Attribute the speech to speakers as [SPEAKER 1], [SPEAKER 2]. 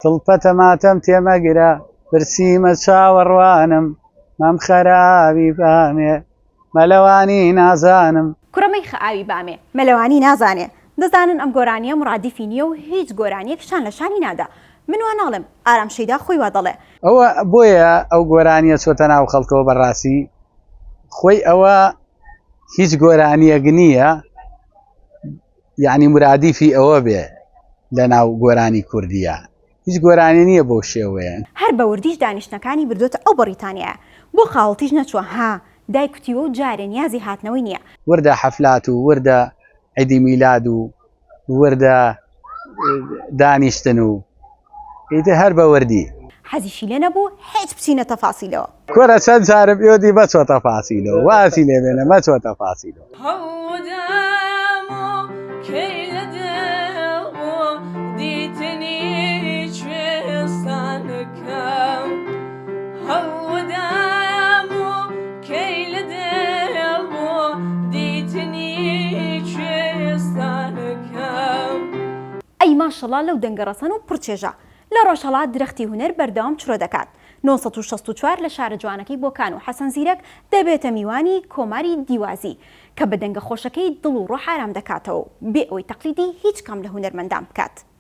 [SPEAKER 1] تڵپەتە ماتەم تێمەگرە برسیمە چاوەڕوانم مەمخەرە ئاوی بامێ مەلەوانی نازانم.
[SPEAKER 2] کوڕە مەیخە ئاوی بامێ مەلەوانی نازانێ دەزانن ئەم گۆرانیە مڕادیفی نیە و هیچ گۆرانیەک شان لە شانی نادا من وا ناڵێم ئارام شەیدا خۆی وا دەڵێ.
[SPEAKER 1] ئەوە بۆیە ئەو گۆرانیە چۆتە ناو خەڵکەوە بەڕاستی خۆی ئەوە هیچ گۆرانیەک نییە یعنی مرادیفی ئەوە بێ لە ناو گۆرانی کوردیە هیچ گۆرانی نییە بەو شێوەیە.
[SPEAKER 2] هەر بە وردیش دانیشتنەکانی بردۆتە ئەو بەڕیتانیایە بۆ خاوڵتیش نەچووە ها دایکوتیوە و جارێ نیازی هاتنەوەی نییە.
[SPEAKER 1] وردە حەفلات و وردە عیدی میلاد و وردە دانیشتن و ئیتر هەر بە وردی.
[SPEAKER 2] حەزیشی لێ نەبوو هیچ بچینە تەفاسیلەوە.
[SPEAKER 1] کورە چەند جارم ئێۆدی مەچۆ تەفاسیلەوە وازی لێ بێنە مەچۆ تەفاسیلەوە.
[SPEAKER 3] هەوڵدام و کەی لە دڵ بۆ دیتنی کوێستانەکەم هەوڵدام و کەی لە دڵ بۆ دیتنی کوێستانەکەم.
[SPEAKER 2] ئەی ماشەڵا لەو دەنگە ڕەسەن و پڕ چێژە. لە ڕۆژهەڵات درەختی هونەر بەردەوام چرۆ دەکات. 964 لە شارە جوانەکەی بۆکان و حەسەن زیرەک دەبێتە میوانی کۆماری دیوازی کە بە دەنگە خۆشەکەی دڵ و ڕۆح ئارام دەکاتەوە و بێ ئەوەی تەقلیدی هیچ کام لە هونەرمەندان بکات.